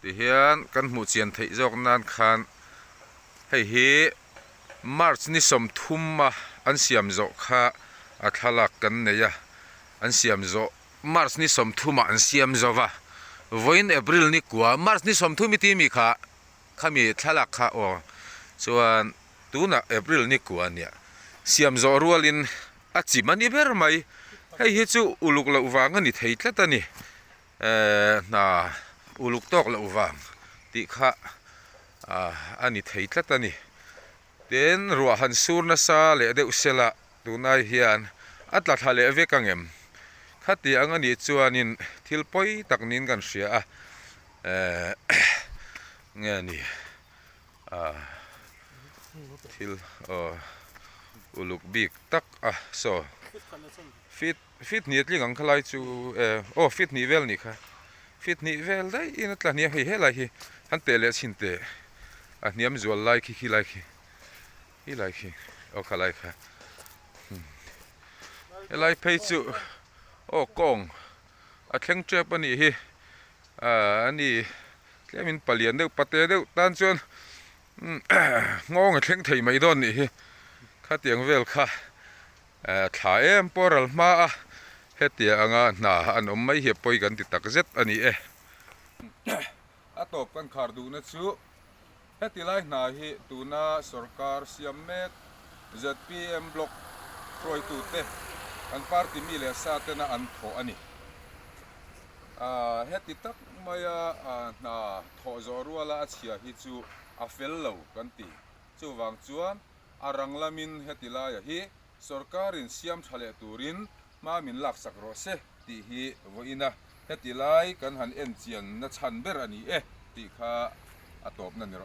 Tihian kan hmuh chian theih zawk nan khan hei hi March ni 30 a an siam zawh kha a thlalak kan nei a, an siam zawh March ni 30 ah an siam zo va, vawiin April ni kua March ni 30 i ti mi kha khami thlalak kha aw chuan tunah April ni kua a nia siam zawh rualin a chim a ni ber mai, hei hi chu uluk loh vang a ni thei tlat a ni. Ehh hna uluk tawk loh vang tih kha a ni thei tlat a ni. Tin, ruah han sur nasa leh deuh sela tunai hian a tla thla leh vek ang em? Khati ang a nih chuanin thil pawi tak niin kan hria a, ehh nge ni ah thil aw uluk bik tak a saw fit. Feet hnih a tling ang kha lai chu eh aw feet hnih vel nih kha feet hnih vel daih in a tla hniam hei helai hi han teh leh chhin teh a hniam zual lai khi khi lai khi khi lai khi aw kha lai kha helai phei chu aw kawng a thleng tep a nih hi ah a ni tlem in palian deuh pate deuh tan chuan nghawng a thleng thei mai dawn nih hi khatiang vel kha. Thla em pawh ral hma a, hetia anga hna an awm mai hi a pawi kan ti tak zet a ni e. A tawp kan khar duhna chu heti lai hna hi tuna sorkar siam mek zpm block hruaitute an party mi leh sa tena an thawh a ni. Heti tak maia hna thawh zawh ruala a chhia hi chu a fel lo kan ti. Chuvang chuan A rang lamin heti laia hi sorkarin siam tha leh turin hma min laksak rawh se tih hi vawiin a, heti lai kan han en chian na chhan ber a ni e tih kha a tawpna ni rawh.